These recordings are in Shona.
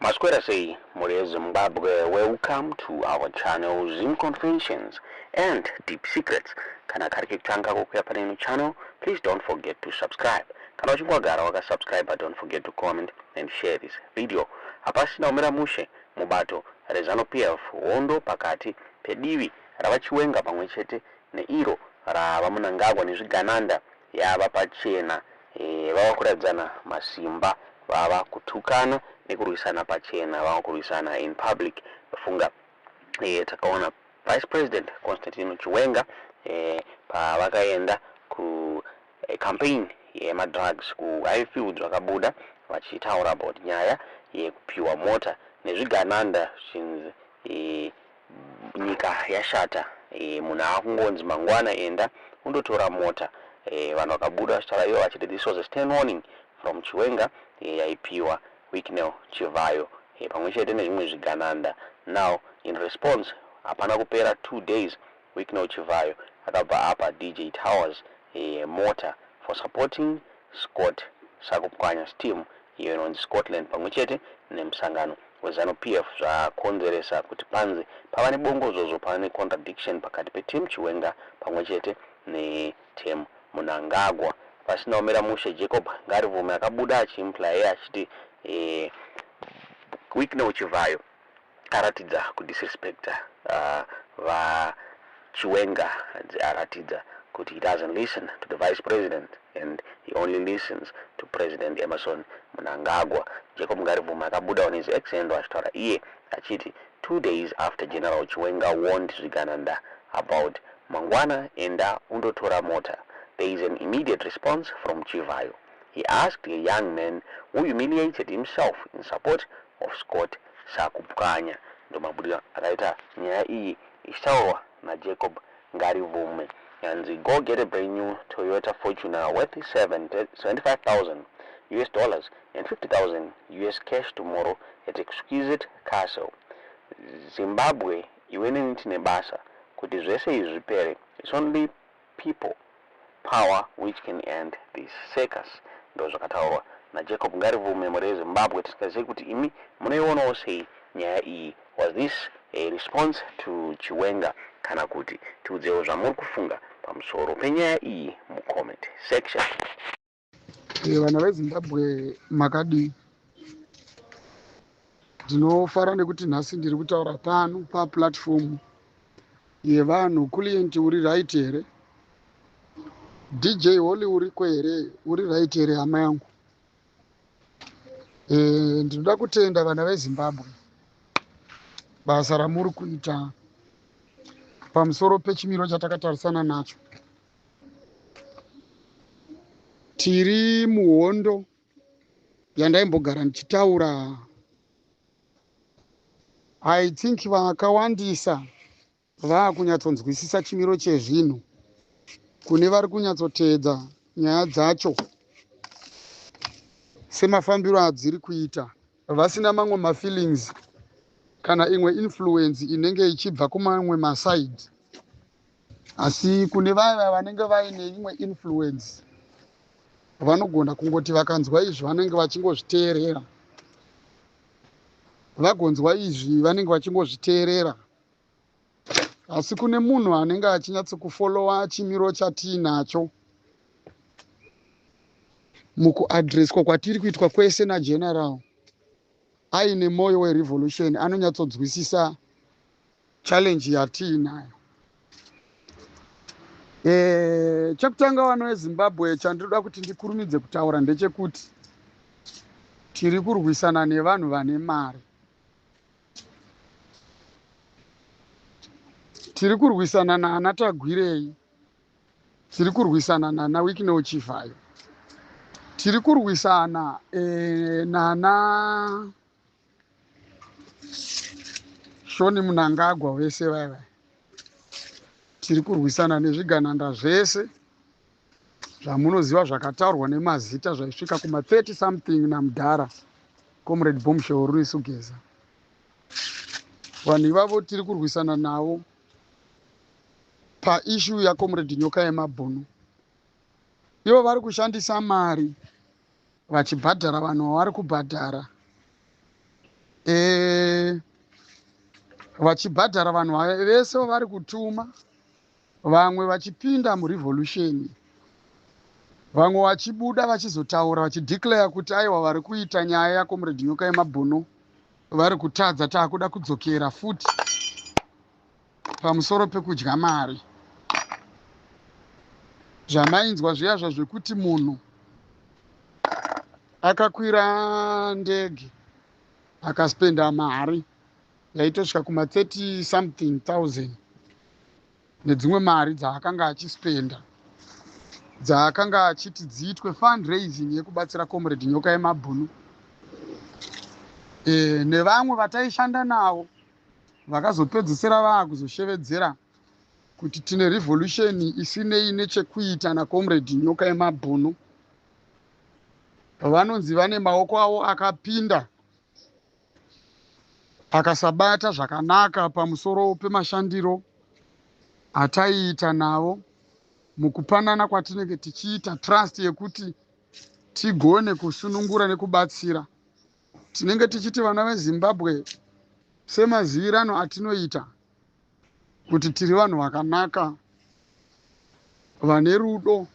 Maswera sei mhuri yeZimbabwe, welcome to our channel Zim Confessions and Deep Secrets. Kana kari kekutanga kokuya pane ino channel, please don't forget to subscribe. Kana uchinge wagara wakasubscribe, don't forget to comment and share this video. Hapasina kumira mushe mubato reZanu PF, hondo pakati pedivi ravaChiwenga pamwe chete neiro ravaMunangagwa nezvigananda yava pachena. E, vava kuratidzana masimba, vava kutukana nekurwisana pachena, vava kurwisana in public. Funga e, takaona Vice President Constantino Chiwenga e, pavakaenda ku e, campaign yemadrugs kuHighfields, vakabuda vachitaura about nyaya yekupiwa mota nezvigananda, zvichinzi e, nyika yashata, e, munhu aakungonzi mangwana enda undotora mota. E, vanhu vakabuda vachitaura ivo vachiti this was a stern warning from Chiwenga e, yaipiwa Wicknell Chivhayo e, pamwe chete nezvimwe zvigananda. Now in response, hapana kupera 2 days, Wicknell Chivhayo akabva apa DJ Towers e, mota for supporting Scott Sakupwanya's team iyo inonzi Scotland pamwe chete nemusangano weZanu PF. Zvakonzeresa kuti panze pava nebongozozo, pava necontradiction pakati peteam Chiwenga pamwe chete neteam Munangagwa. Pasina kumira mushe, Jacob Ngarivhume akabuda achiimply achiti e, Wicknell Chivhayo aratidza kudisrespecta vaChiwenga, aratidza kuti he doesn't listen to the vice president and he only listens to President Emerson Mnangagwa. Jacob Ngarivhume akabuda on his X handle achitaura iye achiti 2 days after General Chiwenga warned zvigananda about mangwana enda undotora mota, there is an immediate response from Chivayo. He asked a young man who humiliated himself in support of Scott Sakupwanya. Ndomabudiro akaita nyaya iyi ichitaurwa naJacob Ngarivhume. Yanzi, "Go get a brand new Toyota Fortuner worth 75,000 US dollars and 50,000 US cash tomorrow at Exquisite Castle. Zimbabwe, iwe neni tine basa kuti zvese izvi zvipere. It's only people power which can end this circus." Ndo zvakataurwa naJacob Ngarivhume. Mhuri yeZimbabwe, tisingazivi kuti imi munoionawo sei nyaya iyi. Was this a response to Chiwenga kana kuti? Tiudzewo zvamuri kufunga pamusoro penyaya iyi mucomment section. Vana veZimbabwe, makadii? Ndinofara nekuti nhasi ndiri kutaura pano paplatform yevanhu. Client, uri right here? DJ Holly, uriko here? Uri right here, hama yangu? Ndinoda kutenda vana veZimbabwe basa ramuri kuita pamusoro pechimiro chatakatarisana nacho. Tiri muhondo yandaimbogara ndichitaura. I think vakawandisa vaakunyatsonzwisisa chimiro chezvinhu. Kune vari kunyatsoteedza nyaya dzacho semafambiro adziri kuita, vasina mamwe mafeelings kana imwe influence inenge ichibva kumamwe masides, asi kune vaya vanenge vaine imwe influence, vanogona kungoti vakanzwa izvi vanenge vachingozviteerera, vagonzwa izvi vanenge vachingozviteerera. Asi kune munhu anenge achinyatsokufollowa chimiro chatiinacho mukuaddresswa kwatiri kuitwa kwese nageneral, aine mwoyo werevolution, anonyatsonzwisisa challenge yatiinayo. Chekutanga, vano veZimbabwe, chandinoda kuti ndikurumidze kutaura ndechekuti tiri kurwisana nevanhu vane mari. Tiri kurwisana naana Tagwirei, tiri kurwisana nana Wicknell Chivhayo, tiri kurwisana nana Shoni Munangagwa, vese vaya vaya. Tiri kurwisana nezvigananda zvese zvamunoziva zvakataurwa nemazita, zvaisvika kuma30 something namudhara Comrade Bombshell Rurisu Geza. Vanhu ivavo tiri kurwisana navo paissue yaComrade Nyoka Yemabhunu. Ivo vari kushandisa mari vachibhadhara vanhu vavari kubhadhara. Vachibhadhara vanhu vese vari kutuma, vamwe vachipinda murevolution, vamwe vachibuda vachizotaura vachideclare kuti aiwa, vari kuita nyaya yaComrade Nyoka Yemabhunu vari kutadza, taakuda kudzokera futi pamusoro pekudya mari. Zvamainzwa zviya zvazvekuti munhu akakwira ndege akaspenda mari yaitosvika kuma30 something thousand nedzimwe mari dzaakanga achispenda, dzaakanga achiti dziitwe fundraising yekubatsira Comrade Nyoka Yemabhunu nevamwe vataishanda navo, vakazopedzisira vaakuzoshevedzera kuti tine revolution isinei nechekuita naComrade Nyoka Yemabhunu. Vanonzi vane maoko avo akapinda akasabata zvakanaka pamusoro pemashandiro ataiita navo mukupanana kwatinenge tichiita trust yekuti tigone kusunungura nekubatsira. Tinenge tichiti vana veZimbabwe, semazivirano atinoita kuti tiri vanhu vakanaka vane rudo,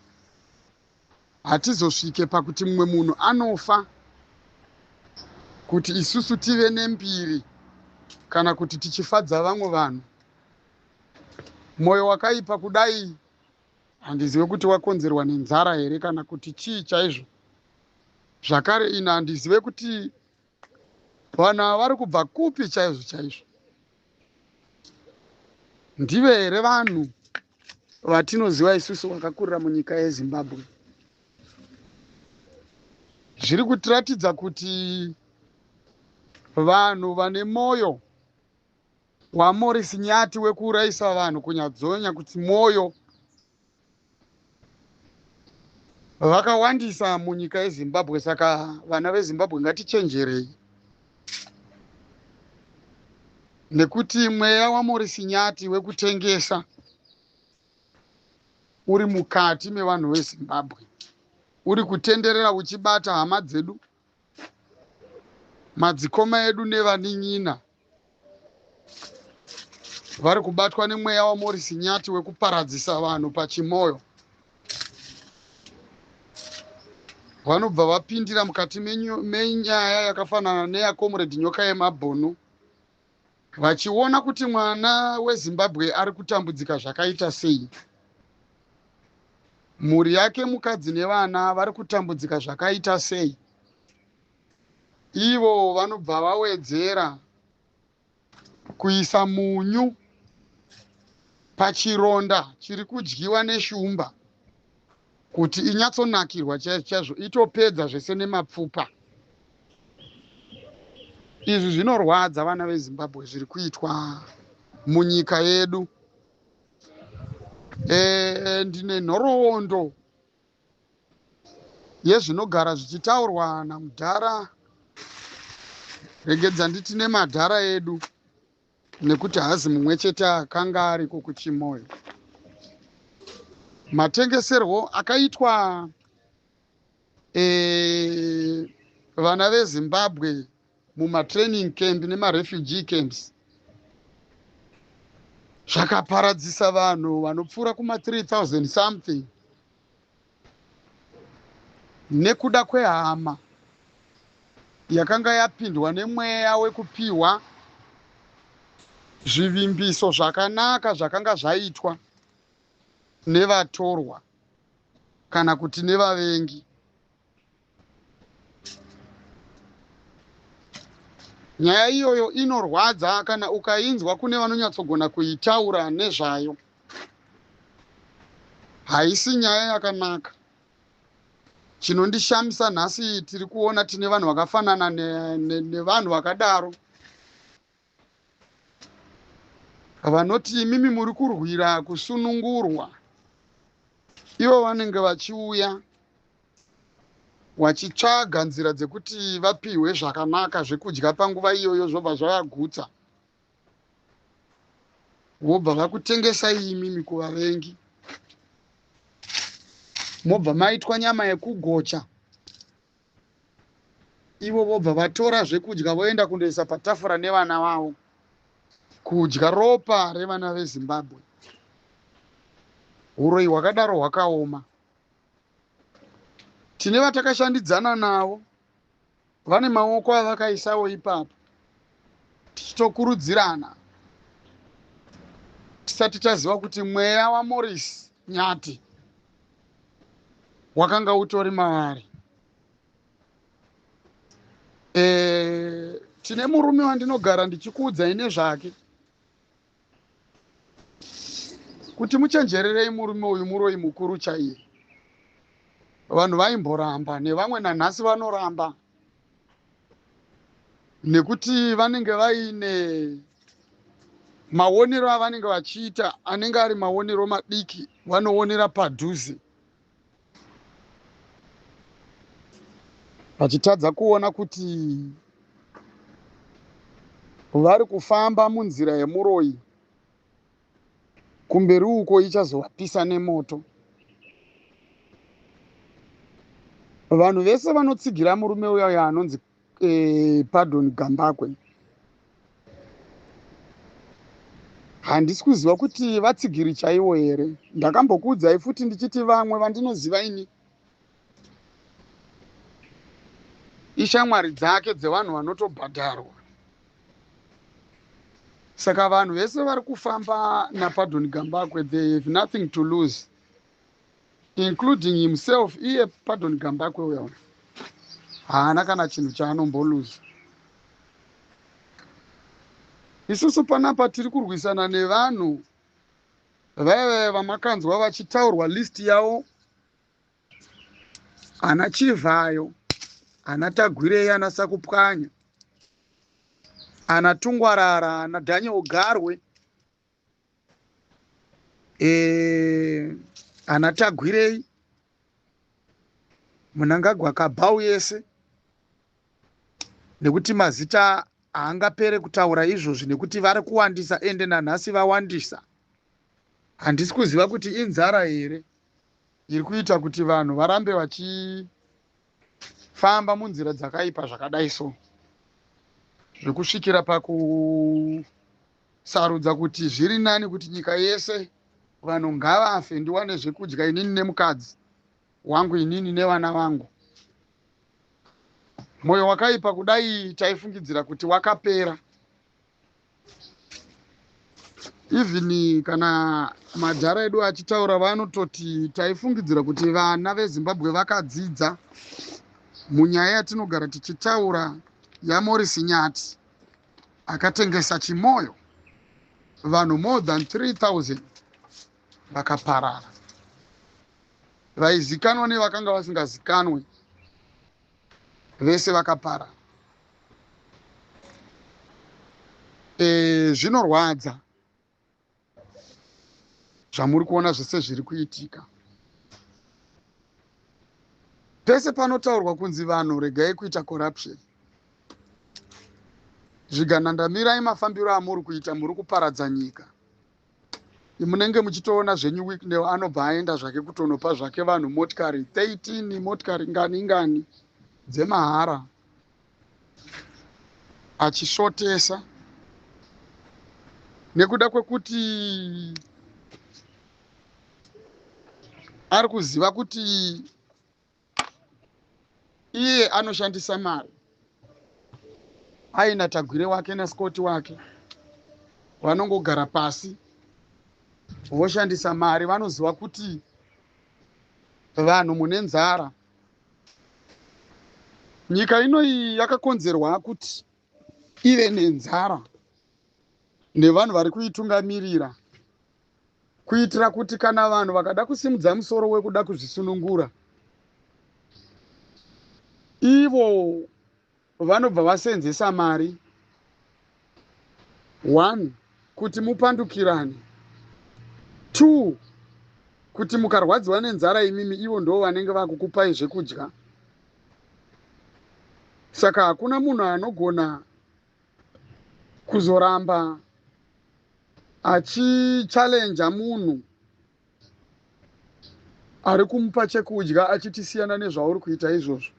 hatizosvike pakuti mumwe munhu anofa kuti isusu tive nembiri kana kuti tichifadza vamwe vanhu. Mwoyo wakaipa kudai handizive kuti wakonzerwa nenzara here kana kuti chii chaizvo. Zvakare ina handizive kuti vanhu ava vari kubva kupi chaizvo chaizvo. Ndive here vanhu vatinoziva isusu vakakurira munyika yeZimbabwe? Zviri kutiratidza kuti vanhu vane mwoyo waMorris Nyati wekuurayisa vanhu kunyadzonya kuti mwoyo vakawandisa munyika yeZimbabwe. Saka vana veZimbabwe, ngatichenjerei, nekuti mweya waMorris Nyati wekutengesa uri mukati mevanhu veZimbabwe, uri kutenderera uchibata hama dzedu, madzikoma edu nevanin'ina vari kubatwa nemweya waMorris Nyati wekuparadzisa vanhu pachimoyo. Vanobva vapindira mukati menyaya yakafanana neyaComrade Nyoka Yemabhunu, vachiona kuti mwana weZimbabwe ari kutambudzika zvakaita sei, mhuri yake, mukadzi nevana vari kutambudzika zvakaita sei. Ivo vanobva vawedzera kuisa munyu pachironda chiri kudyiwa neshumba kuti inyatsonakirwa chaizvo chaizvo, itopedza zvese nemapfupa. Izvi zvinorwadza, vana veZimbabwe, zviri kuitwa munyika yedu. Ndine nhoroondo yezvinogara zvichitaurwa namudhara, regedza nditi nemadhara edu, nekuti hazi mumwe chete akanga ariko kuChimoyo. Matengeserwo akaitwa vana veZimbabwe mumatraining camp nemarefugee camps zvakaparadzisa vanhu vanopfuura kuma3000 something nekuda kwehama yakanga yapindwa nemweya wekupiwa zvivimbiso zvakanaka zvakanga zvaitwa nevatorwa kana kuti nevavengi. Nyaya iyoyo inorwadza kana ukainzwa kune vanonyatsogona kuitaura nezvayo. Haisi nyaya yakanaka. Chinondishamisa nhasi, tiri kuona tine vanhu vakafanana nevanhu vakadaro vanoti imimi muri kurwira kusunungurwa, ivo vanenge vachiuya vachitsvaga nzira dzekuti vapiwe zvakanaka zvekudya panguva iyoyo, zvobva zvavagutsa, vobva vakutengesai imimi kuvavengi, mobva maitwa nyama yekugocha. Ivo vobva vatora zvekudya voenda kundoisa patafura nevana vavo, kudya ropa revana veZimbabwe. Uroyi hwakadaro hwakaoma. Tine vatakashandidzana navo vane maoko avakaisawo ipapo, tichitokurudzirana tisati taziva kuti mweya waMorris Nyati wakanga utori mavari. Tine murume wandinogara ndichikuudzai nezvake kuti muchenjererei murume uyu, muroyi mukuru chaiye. Vanhu vaimboramba, nevamwe nanhasi vanoramba, nekuti vanenge vaine maonero avanenge vachiita anenge ari maonero madiki, vanoonera padhuze vachitadza kuona kuti vari kufamba munzira yemuroyi, kumberi uko ichazovapisa nemoto. Vanhu vese vanotsigira murume uya anonzi Pardon Gambakwe, handisi kuziva kuti vatsigiri chaivo here. Ndakambokuudzai futi ndichiti vamwe vandinoziva ini ishamwari dzake dzevanhu vanotobhadharwa. Saka vanhu vese vari kufamba naPardon Gambakwe, they have nothing to lose, including himself. Iye Pardon Gambakwe uya haana kana chinhu chaanomboluza. Isusu panapa tiri kurwisana nevanhu vaive vamakanzwa vachitaurwa list yavo, ana Chivhayo, ana Tagwirei, ana Sakupwanya, ana Tungwarara, ana Daniel Garwe, ana Tagwirei, Mnangagwa kabhau yese, nekuti mazita haangapere kutaura izvozvi nekuti vari kuwandisa, ende nanhasi vawandisa. Handisi kuziva kuti inzara here iri kuita kuti vanhu varambe vachifamba munzira dzakaipa zvakadai so, zvekusvikira pakusarudza kuti zviri nani kuti nyika yese vanhu ngavafe, ndiwane zvekudya inini nemukadzi wangu, inini nevana vangu. Moyo wakaipa kudai taifungidzira kuti wakapera. Even kana madhara edu achitaura vanototi taifungidzira kuti vana veZimbabwe vakadzidza munyaya yatinogara tichitaura yaMorris Nyati akatengesa Chimoyo, vanhu more than 3000 vakaparara, vaizikanwa nevakanga vasingazikanwe vese vakaparara. Zvinorwadza zvamuri kuona zvese zviri kuitika. Pese panotaurwa kunzi vanhu regai kuita corruption, zviganandamirai mafambiro amuri kuita, muri kuparadza nyika. Munenge muchitoona zvenyu Wicknell anobva aenda zvake kutonopa zvake vanhu motikari 13, motikari ngani ngani dzemahara, achisvotesa nekuda kwekuti ari kuziva kuti iye anoshandisa mari. Aina Tagwire wake naScott wake vanongogara pasi voshandisa mari. Vanoziva kuti vanhu mune nzara. Nyika inoyi yakakonzerwa kuti ive nenzara nevanhu vari kuitungamirira, kuitira kuti kana vanhu vakada kusimudza musoro wekuda kuzvisunungura, ivo vanobva vasenzesa mari. 1 kuti mupandukirane, 2 kuti mukarwadziwa nenzara imimi, ivo ndo vanenge vakukupai zvekudya. Saka hakuna munhu anogona kuzoramba achichallenja munhu ari kumupa chekudya achiti siyana nezvauri kuita izvozvo.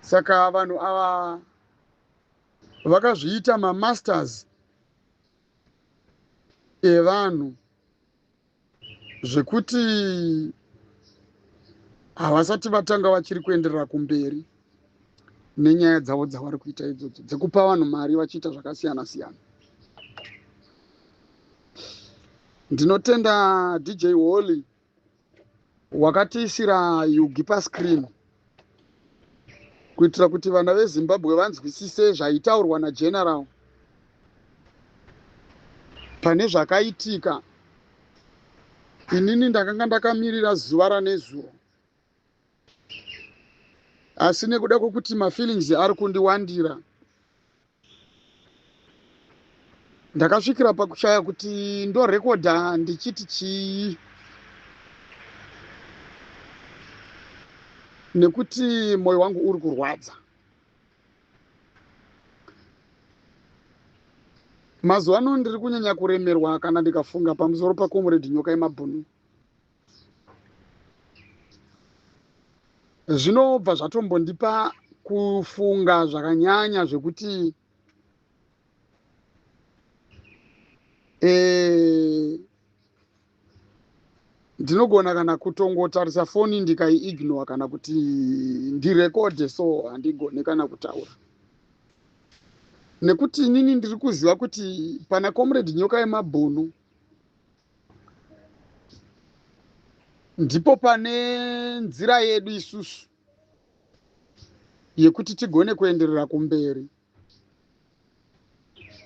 Saka vanhu ava vakazviita mamasters evanhu zvekuti havasati vatanga, vachiri kuenderera kumberi nenyaya dzavo dzavari kuita idzodzo dzekupa vanhu mari vachiita zvakasiyana siyana. Ndinotenda DJ Holly wakatiisira Yugi pascreen kuitira kuti vana veZimbabwe vanzwisise zvaitaurwa naGeneral pane zvakaitika. Inini ndakanga ndakamirira zuva ranezuro, asi nekuda kwekuti mafeelings ari kundiwandira, ndakasvikira pakushaya kuti ndorekodha ndichiti chii, nekuti mwoyo wangu uri kurwadza. Mazuva ano ndiri kunyanya kuremerwa kana ndikafunga pamusoro paComrade Nyoka Yemabhunu. Zvinobva zvatombondipa kufunga zvakanyanya zvekuti ndinogona kana kutongotarisa foni ndikaiignore kana kuti ndirekodhe, so handigone kana kutaura, nekuti inini ndiri kuziva kuti pana Comrade Nyoka Yemabhunu ndipo pane nzira yedu isusu yekuti tigone kuenderera kumberi.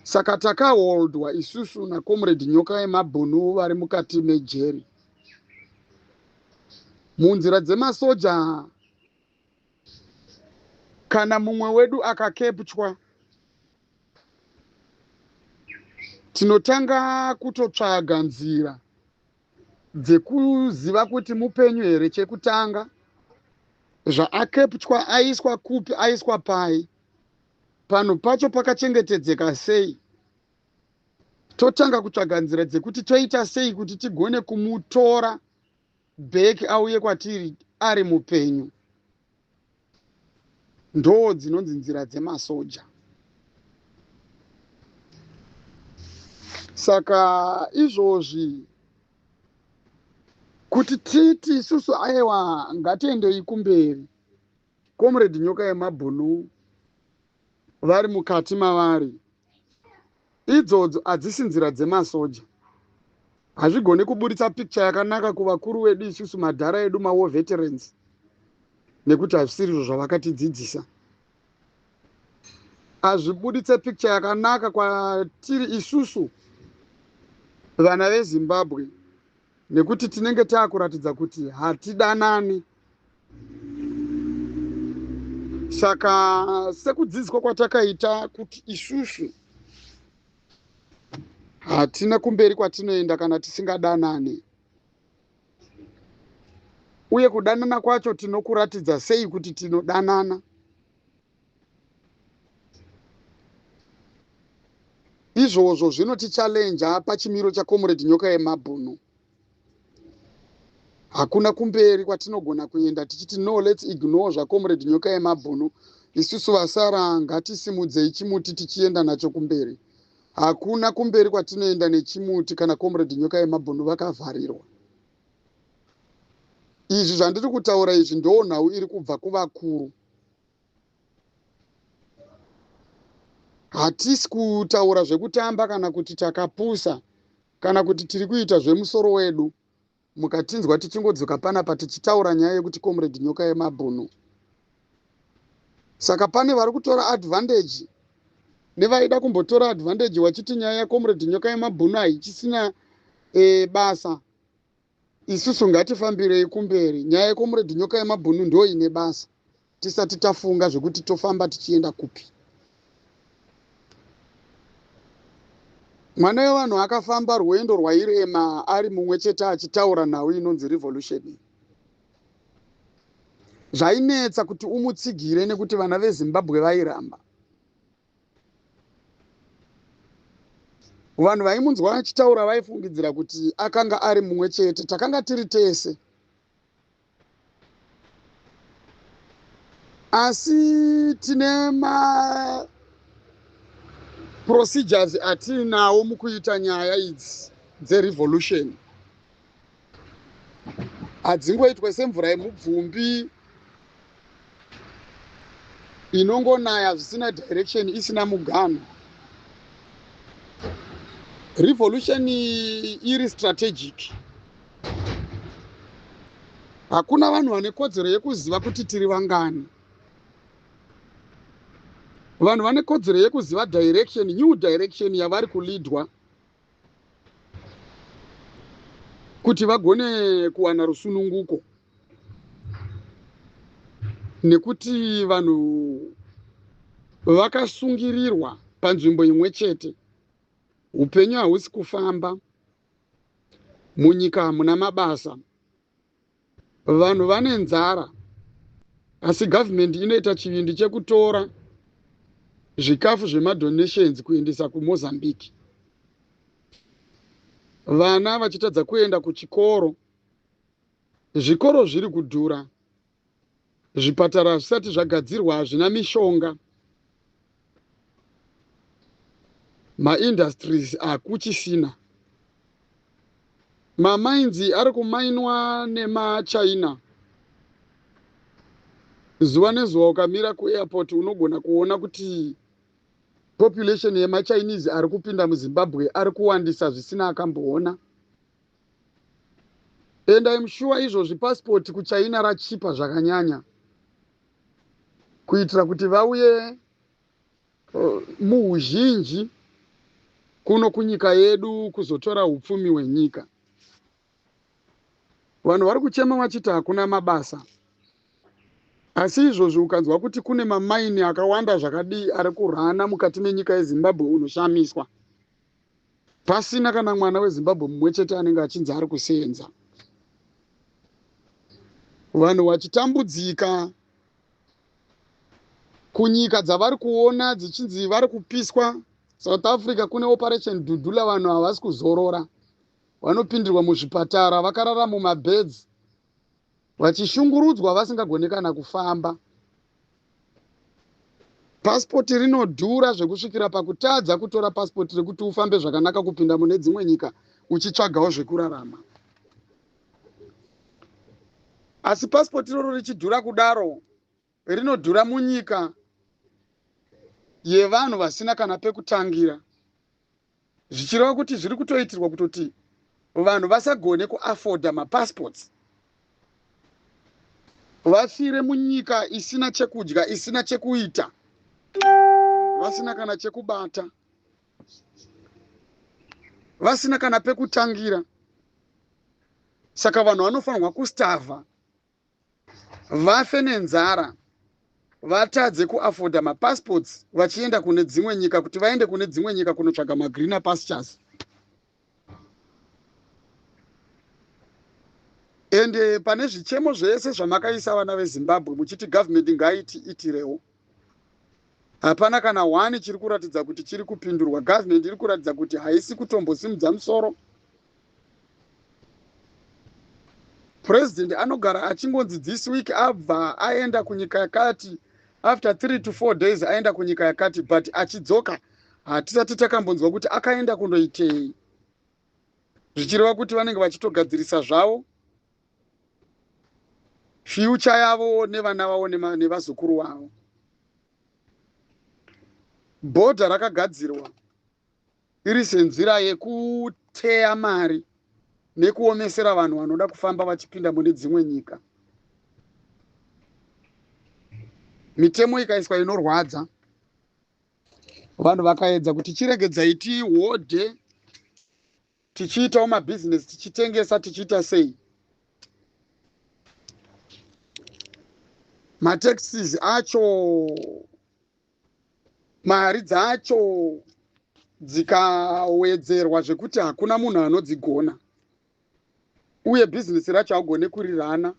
Saka takaholdwa isusu naComrade Nyoka Yemabhunu vari mukati mejeri munzira dzemasoja. Kana mumwe wedu akakepchwa, tinotanga kutotsvaga nzira dzekuziva kuti mupenyu here chekutanga, zvaakepchwa aiswa kupi, aiswa pai, panhu pacho pakachengetedzeka sei. Totanga kutsvaga nzira dzekuti toita sei kuti tigone kumutora back auye kwatiri ari mupenyu. Ndo dzinonzi nzira dzemasoja. Saka izvozvi kuti titi isusu aiwa, ngatiendei kumberi, Comrade Nyoka Yemabhunu vari mukati mavari, idzodzo hadzisi nzira dzemasoja. Hazvigoni kuburitsa picture yakanaka kuvakuru vedu isusu, madhara edu, mawar veterans, nekuti hazvisirizvo zvavakatidzidzisa. Hazvibuditse picture yakanaka kwatiri isusu vana veZimbabwe, nekuti tinenge taakuratidza kuti hatidanani. Saka sekudzidziswa kwatakaita kuti isusu hatina kumberi kwatinoenda kana tisingadanani, uye kudanana kwacho tinokuratidza sei kuti tinodanana? Izvozvo zvinotichallenja pachimiro chaComrade Nyoka Yemabhunu. Hakuna kumberi kwatinogona kuenda tichiti, "No, let's ignore zvaComrade Nyoka Yemabhunu, isusu vasara ngatisimudzei chimuti tichienda nacho kumberi." Hakuna kumberi kwatinoenda nechimuti kana Comrade Nyoka Yemabhunu vakavharirwa. Izvi zvandiri kutaura izvi ndo nhau iri kubva kuvakuru. Hatisi kutaura zvekutamba kana kuti takapusa kana kuti tiri kuita zvemusoro wedu. Mukatinzwa tichingodzoka panapa tichitaura nyaya yekuti Comrade Nyoka Yemabhunu, saka pane vari kutora advantage nevaida kumbotora advantage vachiti nyaya yaComrade Nyoka Yemabhunu haichisina basa, isusu ngatifambirei kumberi. Nyaya yeComrade Nyoka Yemabhunu ndo ine basa tisati tafunga zvekuti tofamba tichienda kupi. Mwana wevanhu akafamba rwendo rwairema ari mumwe chete achitaura nhau inonzi revolution. Zvainetsa kuti umutsigire nekuti vana veZimbabwe vairamba. Vanhu vaimunzwa achitaura vaifungidzira kuti akanga ari mumwe chete. Takanga tiri tese. Asi tine maprocedures atiinawo mukuita nyaya idzi dzerevolution. Hadzingoitwe semvura yemubvumbi inongonaya zvisina direction, isina muganhu. Revolution iri strategic. Hakuna vanhu vane kodzero yekuziva kuti tiri vangani. Vanhu vane kodzero yekuziva direction, new direction yavari kulidwa kuti vagone kuwana rusununguko, nekuti vanhu vakasungirirwa panzvimbo imwe chete. Upenyu hausi kufamba munyika, hamuna mabasa, vanhu vane nzara, asi gavhumendi inoita chivindi chekutora zvikafu zvemadonations kuendesa kuMozambique, vana vachitadza kuenda kuchikoro, zvikoro zviri kudhura, zvipatara zvisati zvagadzirwa, hazvina mishonga, maindustries akuchisina, mamines ari kumainwa nemaChina zuva nezuva. Ukamira kuairport unogona kuona kuti population yemaChinese ari kupinda muZimbabwe ari kuwandisa zvisina akamboona. And I'm sure izvozvi pasipoti kuChina rachipa zvakanyanya kuitira kuti vauye muuzhinji kuno kunyika yedu kuzotora upfumi hwenyika. Vanhu vari kuchema vachiti hakuna mabasa, asi izvozvi ukanzwa kuti kune mamaini akawanda zvakadii ari kurana mukati menyika yeZimbabwe, unoshamiswa, pasina kana mwana weZimbabwe mumwe chete anenge achinzi ari kusenza. Vanhu vachitambudzika kunyika dzavari kuona dzichinzi vari kupiswa. South Africa kune Operation Dudula, vanhu havasi kuzorora, vanopindirwa muzvipatara vakarara mumabhedzi vachishungurudzwa, vasingagoni kana kufamba. Pasipoti rinodhura zvekusvikira pakutadza kutora pasipoti rekuti ufambe zvakanaka kupinda mune dzimwe nyika uchitsvagawo zvekurarama. Asi pasipoti iroro richidhura kudaro, rinodhura munyika yevanhu vasina kana pekutangira, zvichireva kuti zviri kutoitirwa kutoti vanhu vasagone kuafodha mapassports, vafire munyika isina chekudya, isina chekuita, vasina kana chekubata, vasina kana pekutangira. Saka vanhu vanofanirwa kustarva, vafe nenzara, vatadze kuafodha mapassports vachienda kune dzimwe nyika, kuti vaende kune dzimwe nyika kunotsvaga magreener pastures. Ende pane zvichemo zvese zvamakaisa, vana veZimbabwe, muchiti gavhumendi ngaiti itirewo, hapana kana one chiri kuratidza kuti chiri kupindurwa. Gavhumendi iri kuratidza kuti haisi kutombosimudza musoro. Purezidendi anogara achingonzi this week abva aenda kunyika yakati, after 3 to 4 days aenda kunyika yakati, but achidzoka hatisati takambonzwa kuti akaenda kundoitei, zvichireva kuti vanenge vachitogadzirisa zvavo future yavo nevana vavo nevazukuru vavo. Bhodha rakagadzirwa iri senzira yekuteya mari nekuomesera vanhu vanoda kufamba vachipinda mune dzimwe nyika. Mitemo ikaiswa inorwadza, vanhu vakaedza kuti chiregedzai tihodhe, tichiitawo mabhizinesi, tichitengesa, tichiita sei, mataxes acho, mari dzacho dzikawedzerwa zvekuti hakuna munhu anodzigona, uye bhizinesi racho haugone kurirana.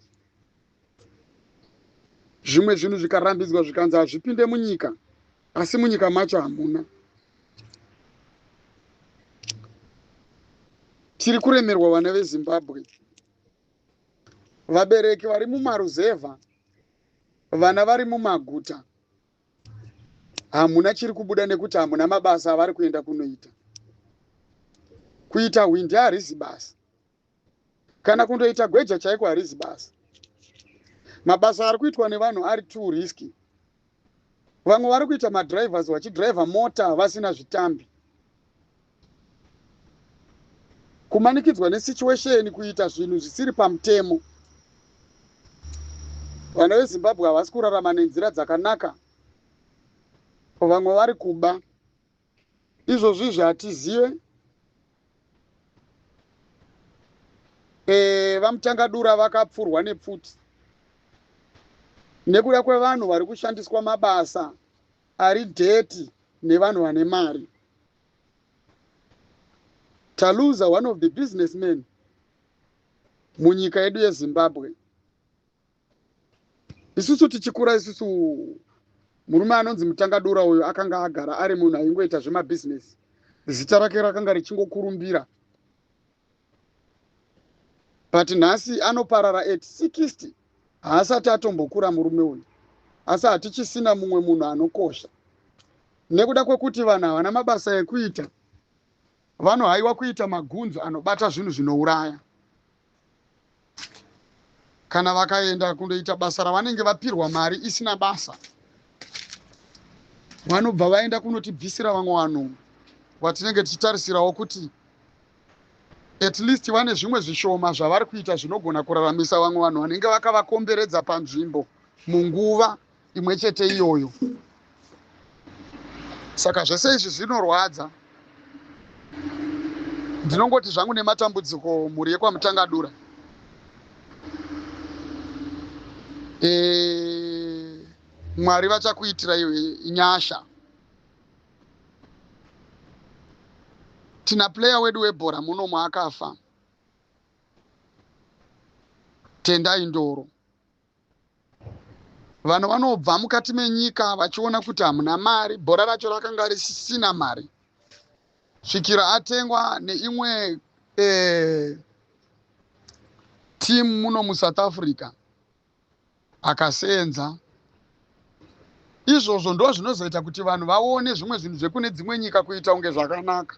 Zvimwe zvinhu zvikarambidzwa, zvikanzi hazvipinde munyika, asi munyika macho hamuna. Tiri kuremerwa, vana veZimbabwe. Vabereki vari mumaruzevha. Vana vari mumaguta hamuna chiri kubuda nekuti hamuna mabasa avari kuenda kunoita. Kuita hwindi harizi basa, kana kundoita gweja chaiko harizi basa. Mabasa ari kuitwa nevanhu ari too risky. Vamwe vari kuita madrivers vachidriver mota vasina zvitambi. Kumanikidzwa nesituation kuita zvinhu zvisiri pamutemo. Vana veZimbabwe havasi kurarama nenzira dzakanaka, vamwe vari kuba. Izvozvi izvi hatizive. VaMutangadura vakapfurwa nepfuti nekuda kwevanhu vari kushandiswa mabasa ari dheti nevanhu vane mari. Taluza one of the businessmen munyika yedu yeZimbabwe. Isusu tichikura isusu, murume anonzi Mutangadura uyu akanga agara ari munhu aingoita zvemabhizinesi. Zita rake rakanga richingokurumbira, but nhasi anoparara at 60, haasati atombokura murume uyu, asi hatichisina mumwe munhu anokosha nekuda kwekuti vanhu havana mabasa ekuita. Vanohaiwa kuita magunzu anobata zvinhu zvinouraya. Kana vakaenda kundoita basa ravanenge vapirwa mari isina basa, vanobva vaenda kunotibvisira vamwe vanhu vatinenge tichitarisirawo kuti at least vane zvimwe zvishoma zvavari kuita zvinogona kuraramisa vamwe vanhu vanenge vakavakomberedza panzvimbo munguva imwe chete iyoyo. Saka zvese izvi zvinorwadza. Ndinongoti zvangu nematambudziko mhuri yekwaMutangadura. Mwari vachakuitirai nyasha. Tina player wedu webhora munomu akafa, Tendai Ndoro. Vanhu vanobva mukati menyika vachiona kuti hamuna mari, bhora racho rakanga risisina mari, svikira atengwa neimwe team muno muSouth Africa akasenza. Izvozvo ndo zvinozoita kuti vanhu vaone zvimwe zvinhu zvekune dzimwe nyika kuita kunge zvakanaka.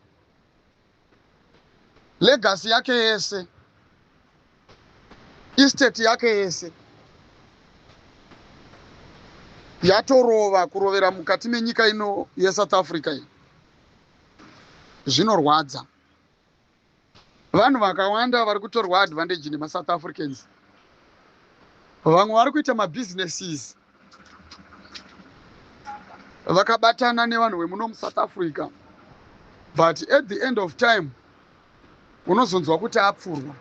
Legacy yake yese, estate yake yese yatorova kurovera mukati menyika ino yeSouth Africa iyi. Zvinorwadza. Vanhu vakawanda vari kutorwa advantage nemaSouth Africans. Vamwe vari kuita mabusinesses vakabatana nevanhu vemuno muSouth Africa, but at the end of time unozonzwa kuti apfurwa,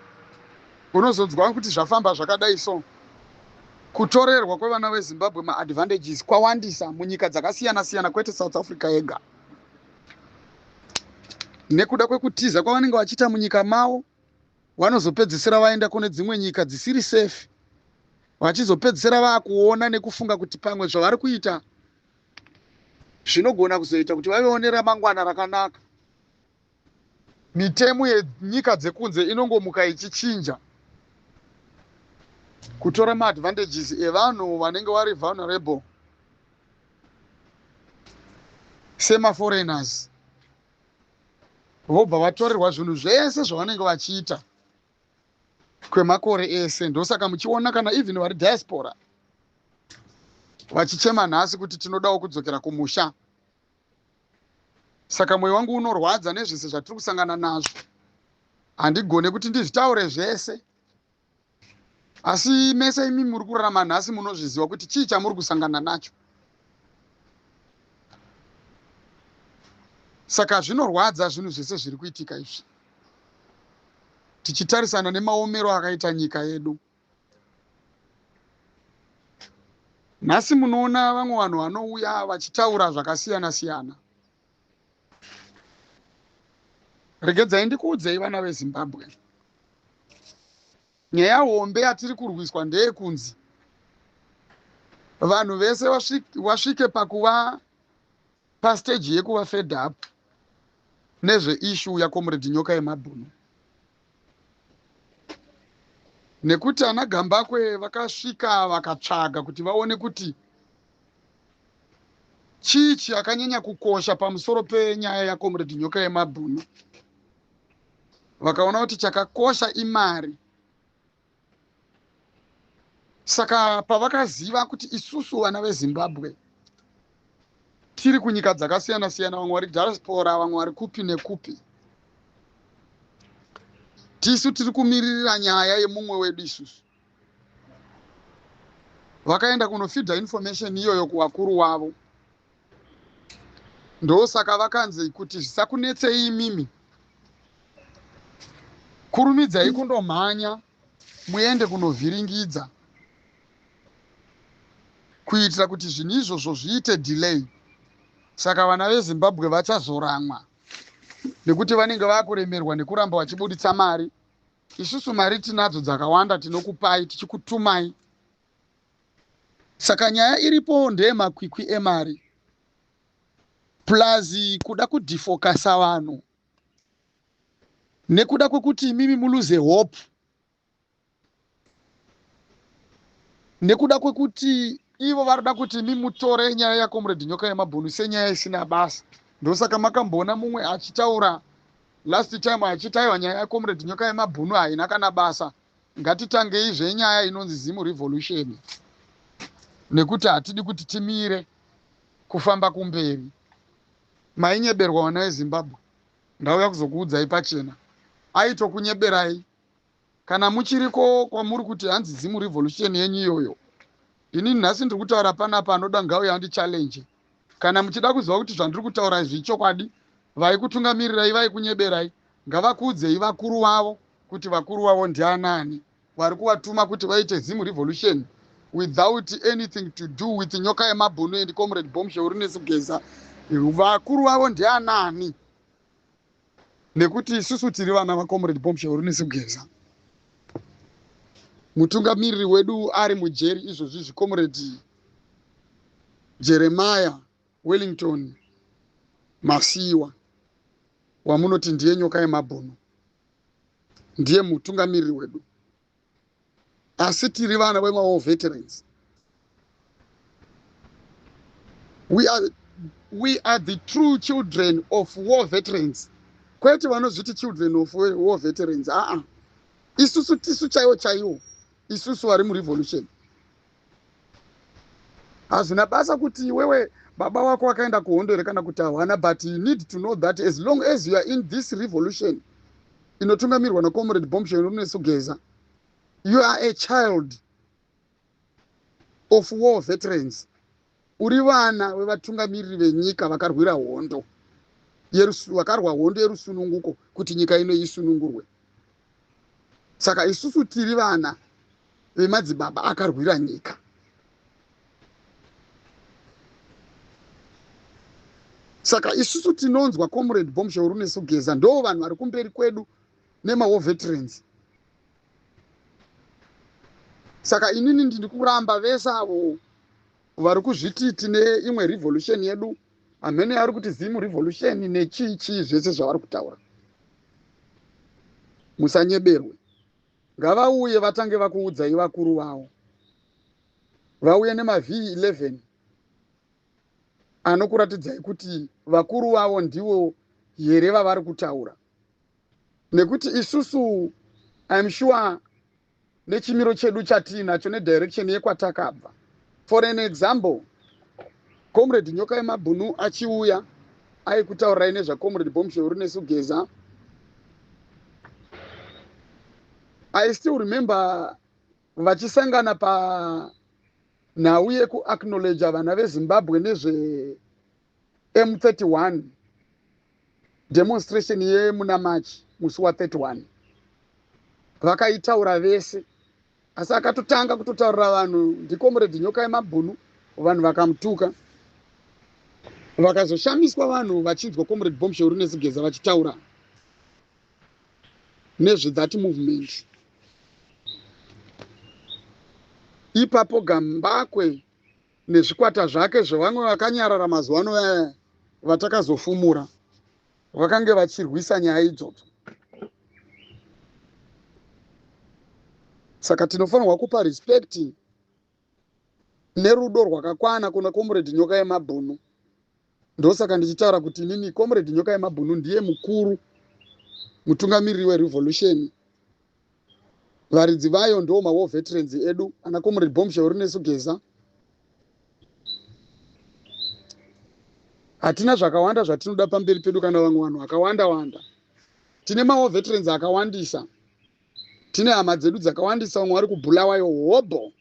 unozonzwa kuti zvafamba zvakadai. So kutorerwa kwevana veZimbabwe maadvantages kwawandisa munyika dzakasiyana siyana, kwete South Africa yega, nekuda kwekutiza kwavanenge vachiita munyika mavo. Vanozopedzisira vaenda kune dzimwe nyika dzisiri safe, vachizopedzisira vaakuona nekufunga kuti pamwe zvavari kuita zvinogona kuzoita kuti vavewo neramangwana rakanaka. Mitemo yenyika dzekunze inongomuka ichichinja kutora maadvantages evanhu vanenge vari vulnerable semaforeigners, vobva vatorerwa zvinhu zvese zvavanenge vachiita kwemakore ese. Ndosaka muchiona kana even vari diaspora vachichema nhasi kuti tinodawo kudzokera kumusha. Saka mwoyo wangu unorwadza nezvese zvatiri kusangana nazvo. Handigone kuti ndizvitaure zvese, asi mese imi muri kurarama nhasi munozviziva kuti chii chamuri kusangana nacho. Saka zvinorwadza zvinhu zvese zviri kuitika izvi, tichitarisana nemaomero akaita nyika yedu nhasi. Munoona vamwe vanhu vanouya vachitaura zvakasiyana siyana. Regedzai ndikuudzei, vana veZimbabwe, nyaya hombe yatiri kurwiswa ndeyekunzi vanhu vese vasvike pakuva pastage yekuva fed up nezveissue yaComrade Nyoka Yemabhunu. Nekuti ana Gambakwe vakasvika vakatsvaga kuti vaone kuti chii chakanyanya kukosha pamusoro penyaya yaComrade Nyoka Yemabhunu. Vakaona kuti chakakosha imari. Saka pavakaziva kuti isusu vana veZimbabwe tiri kunyika dzakasiyana siyana, vamwe vari diaspora, vamwe vari kupi nekupi, tisu tiri kumiririra nyaya yemumwe wedu isusu. Vakaenda kunofidha information iyoyo kuvakuru wavo. Ndosaka vakanzi kuti zvisakunetsei imimi, kurumidzai kundomhanya muende kunovhiringidza kuitira kuti zvinhu izvozvo zviite delay. Saka vana veZimbabwe vachazoramwa nekuti vanenge vakuremerwa nekuramba vachibuditsa mari. Isusu mari tinadzo dzakawanda, tinokupai tichikutumai. Saka nyaya iripo ndeyemakwikwi emari plus kuda kudhifokasa vanhu nekuda kwekuti imimi muluze hope, nekuda kwekuti ivo varikuda kuti imi mutore nyaya yaComrade Nyoka Yemabhunu senyaya isina basa. Ndosaka makamboona mumwe achitaura last time achiti aiwa, nyaya yaComrade Nyoka Yemabhunu haina kana basa, ngatitangei zvenyaya inonzi Zimu Revolution, nekuti hatidi kuti timire kufamba kumberi. Mainyeberwa vana veZimbabwe, ndauya kuzokuudzai pachena, aitokunyeberai. Kana muchiriko kwamuri kuti hanzi Zimu Revolution yenyu iyoyo, inini nhasi ndiri kutaura panapa, anoda ngauya andichallenge. Kana muchida kuziva kuti zvandiri kutaura izvi ichokwadi, vaikutungamirirai vaikunyeberai, ngavakuudzei vakuru vavo kuti vakuru vavo ndianani vari kuvatuma kuti vaite Zimu Revolution without anything to do with Nyoka Yemabhunu and Comrade Bombshell Rinesu Geza. Vakuru vavo ndianani? Nekuti isusu tiri vana vaComrade Bombshell Rinesu Geza. Mutungamiriri wedu ari mujeri izvozvi, Comrade Jeremiah Wellington Masiyiwa, wamunoti ndiye Nyoka Yemabhunu, ndiye mutungamiriri wedu, asi tiri vana vemawar veterans. We are the true children of war veterans, kwete vanozviti children of war veterans. Aa, isusu tisu chaiwo chaiwo, isusu vari murevolution. Hazvina basa kuti iwewe baba wako wakaenda kuhondo here kana kuti hawana, but you need to know that as long as you are in this revolution inotungamirwa naComrade Bombshell Runesu Geza, you are a child of war veterans. Uri vana vevatungamiriri venyika vakarwira hondo, vakarwa hondo yerusununguko kuti nyika ino isunungurwe. Saka isusu tiri vana vemadzibaba akarwira nyika. Saka isusu tinonzwa Comrade Bombshell Runesu Geza, ndo vanhu vari kumberi kwedu nemawar veterans. Saka inini ndiri kuramba vese avo vari kuzviti tine imwe revolution yedu, hamene ari kuti Zimu Revolution nechii chii, zvese zvavari kutaura. Musanyeberwe. Ngavauye vatange vakuudzai vakuru vavo, vauye nemaV11 anokuratidzai kuti vakuru vavo ndivo here vavari kutaura. Nekuti isusu, I'm sure, nechimiro chedu chatiinacho nedirection yekwatakabva. For an example, Comrade Nyoka Yemabhunu achiuya aikutaurirai nezvaComrade Bombshell Runesu Geza. I still remember vachisangana panhau yekuacknowledga vana veZimbabwe nezve M31 demonstration yemuna March musi wa31. Vakaitaura vese, asi akatotanga kutotaurira vanhu ndiComrade Nyoka Yemabhunu. Vanhu vakamutuka, vakazoshamiswa vanhu vachinzwa Comrade Bombshell Runesu Geza vachitaura nezvethat movement. Ipapo Gambakwe nezvikwata zvake zvevamwe vakanyarara mazuva ano aya vatakazofumura vakange vachirwisa nyaya idzodzo. Saka tinofanirwa kupa respect nerudo rwakakwana kuna Comrade Nyoka yeMabhunu. Ndosaka ndichitaura kuti inini Comrade Nyoka yeMabhunu ndiye mukuru mutungamiriri werevolution. Varidzi vayo ndo mawar veterans edu ana Comrade Bombshell Rinesu Geza. Hatina zvakawanda zvatinoda pamberi pedu kana vamwe vanhu vakawanda wanda. Tine mawar veterans akawandisa. Tine hama dzedu dzakawandisa, vamwe vari kuBulawayo hobho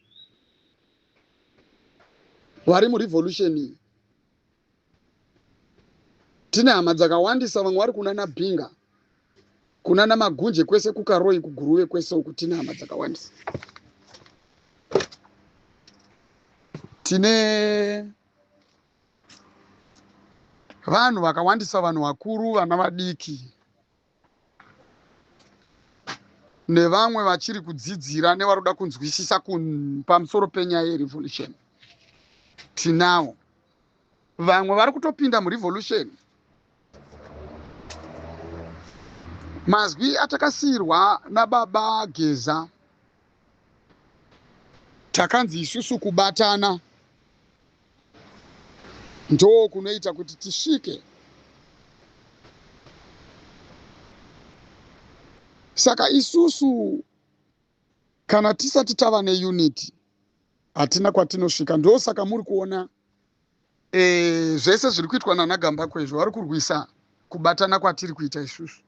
vari murevolution iyi. Tine hama dzakawandisa, vamwe vari kunana Binga, kunana Magunje kwese, kuKaroi, kuGuruve kwese uku tine hama dzakawandisa. Tine vanhu vakawandisa, vanhu vakuru, vana vadiki nevamwe vachiri kudzidzira nevari kuda kunzwisisa pamusoro penyaya yerevolution. Tinawo vamwe vari kutopinda murevolution. Mazwi atakasiyirwa nababa Geza, takanzi isusu kubatana ndo kunoita kuti tisvike. Saka isusu kana tisati tava neunity hatina kwatinosvika. Ndosaka muri kuona zvese zviri kuitwa nanaGambakwe izvo, vari kurwisa kubatana kwatiri kuita isusu.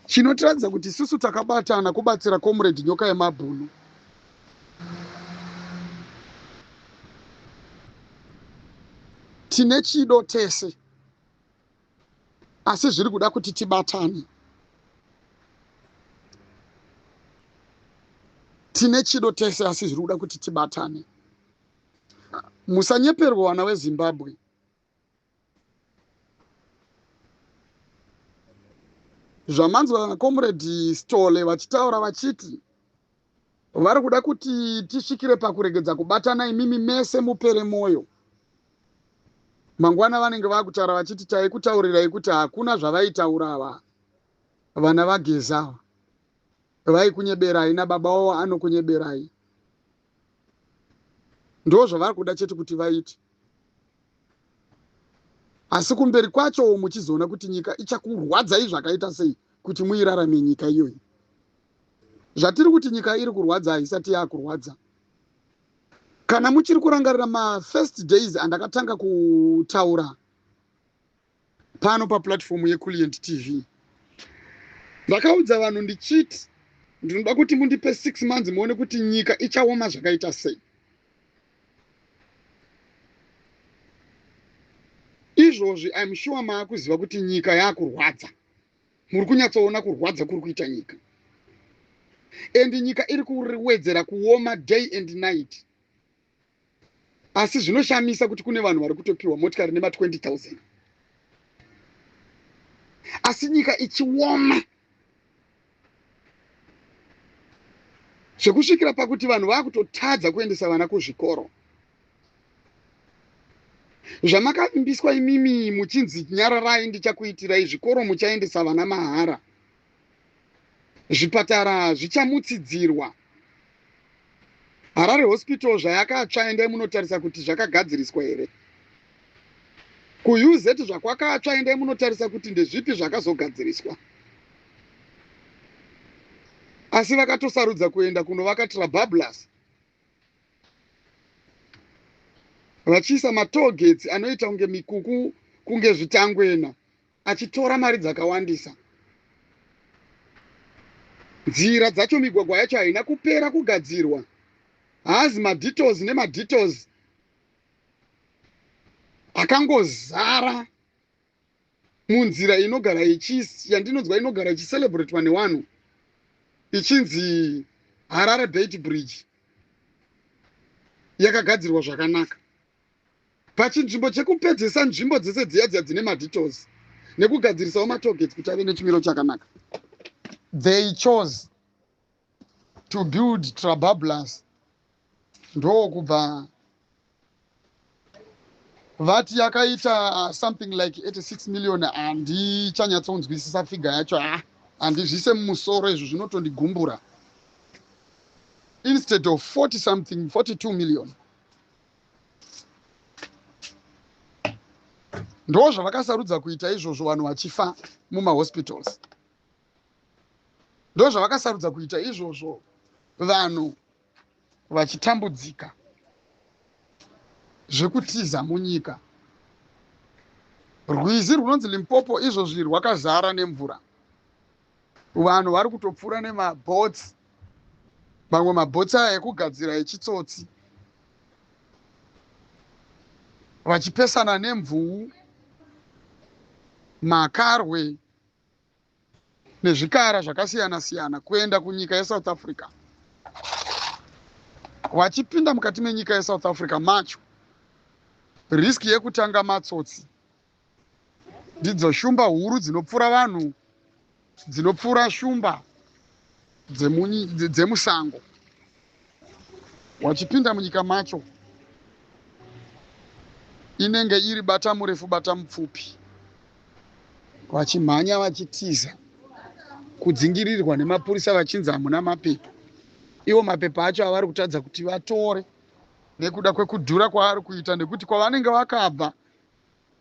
Chinotiratidza kuti isusu takabatana kubatsira Comrade Nyoka yeMabhunu. Tine chido tese, asi zviri kuda kuti tibatane. Tine chido tese, asi zviri kuda kuti tibatane. Musanyeperwa vana veZimbabwe. Zvamanzwa naComrade Stole vachitaura vachiti vari kuda kuti tisvikire pakuregedza kubatana, imimi mese mupere mwoyo. Mangwana vanenge vakutaura vachiti taikutaurirai kuti hakuna zvavaitaura ava vana vaGeza, vaikunyeberai nababa wavo anokunyeberai. Ndo zvavari kuda chete kuti vaite, asi kumberi kwacho muchizoona kuti nyika ichakurwadzai zvakaita sei kuti muirarame nyika iyoyi. Zvatiri kuti nyika iri kurwadza haisati yakurwadza. Kana muchiri kurangarira mafirst days andakatanga kutaura pano paplatform yeCulient TV, ndakaudza vanhu ndichiti ndinoda kuti mundipe 6 months muone kuti nyika ichaoma zvakaita sei. Izvozvi I'm sure maakuziva kuti nyika yakurwadza. Muri kunyatsoona kurwadza kuri kuita nyika, and nyika iri kuwedzera kuoma day and night. Asi zvinoshamisa kuti kune vanhu vari kutopiwa motikari nema 20 000 asi nyika ichioma zvekusvikira pakuti vanhu vaakutotadza kuendesa vana kuzvikoro. Zvamakavimbiswa imimi muchinzi nyararai ndichakuitirai zvikoro, muchaendesa vana mahara, zvipatara zvichamutsidzirwa, Harare Hospital zvayakatsva endai munotarisa kuti zvakagadziriswa here, kuUZ zvakwakatsva endai munotarisa kuti ndezvipi zvakazogadziriswa. Asi vakatosarudza kuenda kunovaka Trabablas vachiisa matollgates anoita kunge mikuku, kunge zvitangwena, achitora mari dzakawandisa. Nzira dzacho, migwagwa yacho haina kupera kugadzirwa, haazi madetours nemadetours akangozara munzira inogara yandinonzwa inogara ichicelebratwa nevanhu ichinzi Harare Beitbridge yakagadzirwa zvakanaka. Pachinzvimbo chekupedzesa nzvimbo dzese dziya dziya dzine madetours nekugadzirisawo matollgates kuti ave nechimiro chakanaka, they chose to build Trabablas. Ndokubva vati yakaita something like 86 million. Handichanyatsonzwisisa figure yacho. Handizvise mumusoro izvo, zvinotondigumbura. Instead of 40 something, 42 million. Ndo zvavakasarudza kuita izvozvo, vanhu vachifa mumahospitals. Ndo zvavakasarudza kuita izvozvo, vanhu vachitambudzika zvekutiza munyika. Rwizi runonzi Limpopo izvozvi rwakazara nemvura. Vanhu vari kutopfuura nemaboats, mamwe maboats aya ekugadzira echitsotsi, vachipesana nemvuu, makarwe nezvikara zvakasiyana siyana kuenda kunyika yeSouth Africa. Vachipinda mukati menyika yeSouth Africa macho, risk yekutanga matsotsi ndidzo shumba huru dzinopfura vanhu, dzinopfura shumba dzemusango. Wachipinda munyika macho, inenge iri bata murefu bata mupfupi, vachimhanya vachitiza kudzingirirwa nemapurisa, vachinzi hamuna mapepa. Ivo mapepa acho avari kutadza kuti vatore nekuda kwekudhura kwaari kuita, nekuti kwavanenge vakabva,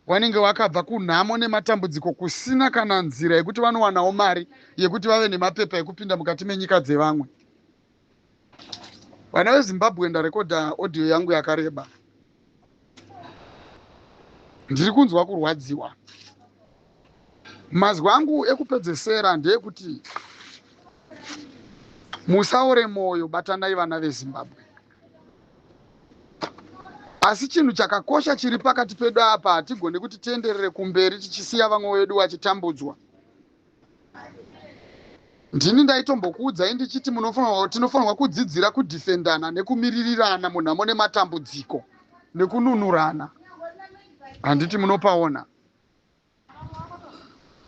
vanenge vakabva kunhamo nematambudziko, kusina kana nzira yekuti vanowanawo mari yekuti vave nemapepa ekupinda mukati menyika dzevamwe. Vana veZimbabwe, ndarekodha audio yangu yakareba. Ndiri kunzwa kurwadziwa. Mazwi angu ekupedzesera ndeyekuti musaore mwoyo, batanai vana veZimbabwe. Asi chinhu chakakosha chiri pakati pedu apa, hatigoni kuti tienderere kumberi tichisiya vamwe vedu vachitambudzwa. Ndini ndaitombokuudzai ndichiti tinofanirwa kudzidzira kudhifendana nekumiririrana munhamo nematambudziko nekununurana. Handiti munopaona?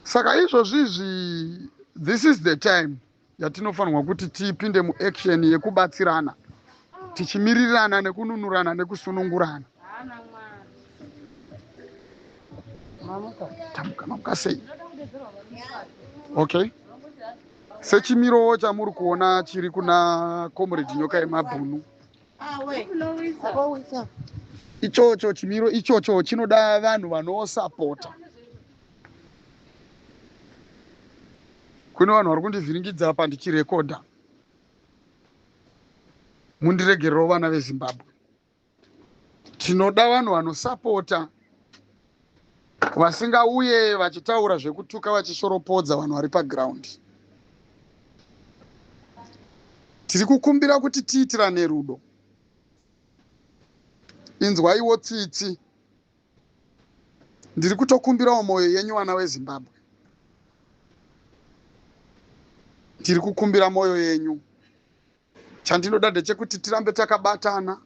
Saka izvozvi izvi, this is the time yatinofanirwa kuti tipinde muaction yekubatsirana, tichimirirana nekununurana nekusunungurana. Tamuka, mamuka sei? Okay, sechimirowo chamuri kuona chiri kuna Comrade Nyoka Yemabhunu ichocho, chimiro ichocho chinoda vanhu vanosapota. Kune vanhu vari kundivhiringidza apa ndichirekodha, mundiregerewo vana veZimbabwe. Tinoda vanhu vanosapota, vasingauye vachitaura zvekutuka, vachishoropodza vanhu vari paground. Tiri kukumbira kuti tiitirane rudo, inzwaiwo tsitsi. Ndiri kutokumbirawo mwoyo yenyu, vana veZimbabwe. Ndiri kukumbira mwoyo yenyu. Chandinoda ndechekuti tirambe takabatana.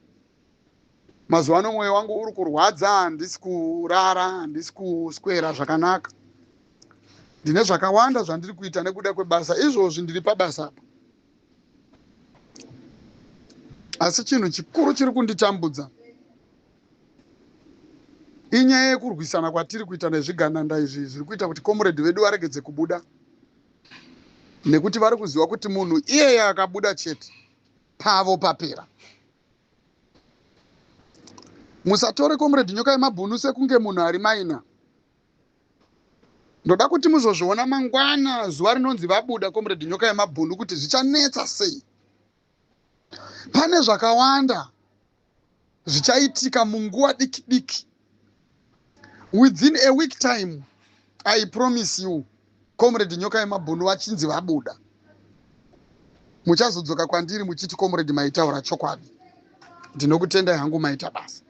Mazuva ano mwoyo wangu uri kurwadza, handisi kurara, handisi kuswera zvakanaka. Ndine zvakawanda zvandiri kuita nekuda kwebasa. Izvozvi ndiri pabasa apa, asi chinhu chikuru chiri kunditambudza inyaya yekurwisana kwatiri kuita nezvigananda izvi, zviri kuita kuti comrade vedu varegedze kubuda, nekuti vari kuziva kuti munhu iyeye akabuda chete, pavo papera. Musatore Comrade Nyoka Yemabhunu sekunge munhu ari minor. Ndoda kuti muzozviona mangwana, zuva rinonzi vabuda Comrade Nyoka Yemabhunu, kuti zvichanetsa sei. Pane zvakawanda zvichaitika munguva diki diki, within a week time, I promise you. Comrade Nyoka Yemabhunu vachinzi vabuda, muchazodzoka kwandiri muchiti, "Comrade, maitaura chokwadi." Ndinokutendai hangu, maita basa.